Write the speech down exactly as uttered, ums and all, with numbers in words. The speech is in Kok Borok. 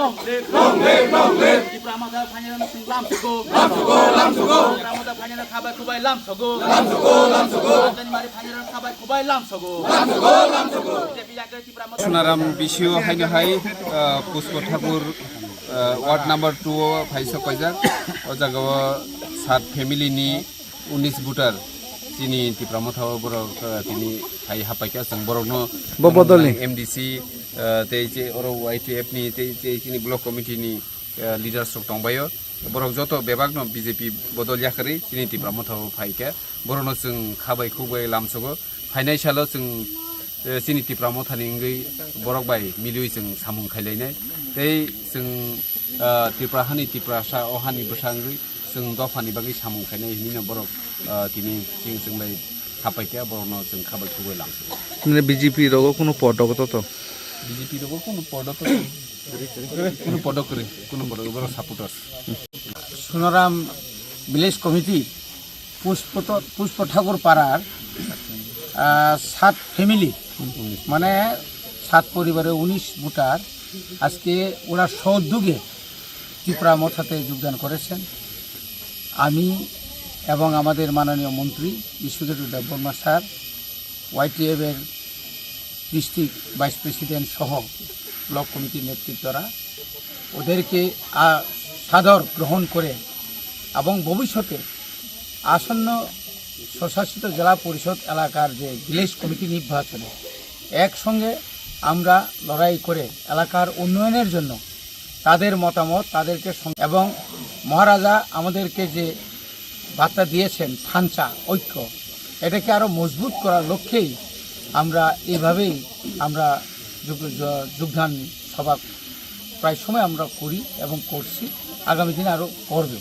Long live, long live. Tipra Motha phainai rok lam sogo. Lam sogo, lam sogo. Tipra Motha phainai rok khabai khubai lam sogo. Lam sogo, lam sogo. Tipra Motha phainai rok khabai khubai lam sogo. Lam sogo, lam sogo. Sunaram bisio haino hai, uh, Pushpa Thakur, uh, ward number two o phaisa paijak. O jaga o sat family ni unis voter chini Tipra Motha o borok, uh, tini hai hapaikha, chwng borokno Bo bodolni? M D C, uh, tei je oro Y T F ni tei, tei chini block committee ni, uh, leaders rok tongbaio. Borok joto bebakno B J P bodol yakarwi chini Tipra Motha o phaikha. Borokno chwng khabai khukbai lamsogo. Phainai salo chwng, eh, chini Tipra Mothani wngwi borok bai miliwi chwng samung khailainai. Tei chwng, ah, Tripura hani Tiprasa, o hani bwsa wngwi chwng dophani bagwi samung khainai hinwi no borok, ah, tini chwng chwng bai hapai khe borokno chwng khabai khugwi lamsio. Mane B J P rogo kunu podo to to? B J P rogo kunu podo to kunu podo kwrwi, kunu podo borok supporters. Sunaram Village Committee Pushpo-, Pushpo Thakur Parar, ah, sat family, মানে সাত পরিবারে উনিশ ভোটার আজকে ওনার সহযোগে ত্রিপুরা মথাতে যোগদান করেছেন। আমি এবং আমাদের মাননীয় মন্ত্রী বিশ্বজিৎ দেববর্মা স্যার, ওয়াইটিএফ এর ডিস্ট্রিক্ট ভাইস প্রেসিডেন্ট সহ ব্লক কমিটির নেতৃত্বরা ওদেরকে, আ, সাদর গ্রহণ করে এবং ভবিষ্যতে আসন্ন স্বশাসিত জেলা পরিষদ এলাকার যে ভিলেজ কমিটি নির্বাচনে একসঙ্গে আমরা লড়াই করে এলাকার উন্নয়নের জন্য তাদের মতামত, তাদেরকে সং-, এবং মহারাজা আমাদেরকে যে বার্তা দিয়েছেন, থানচা ঐক্য, এটাকে আরও মজবুত করার লক্ষ্যেই আমরা এইভাবেই আমরা যোগ-, য-, যোগদান সভা প্রায় সময় আমরা করি এবং করছি, আগামী দিনে আরও করব।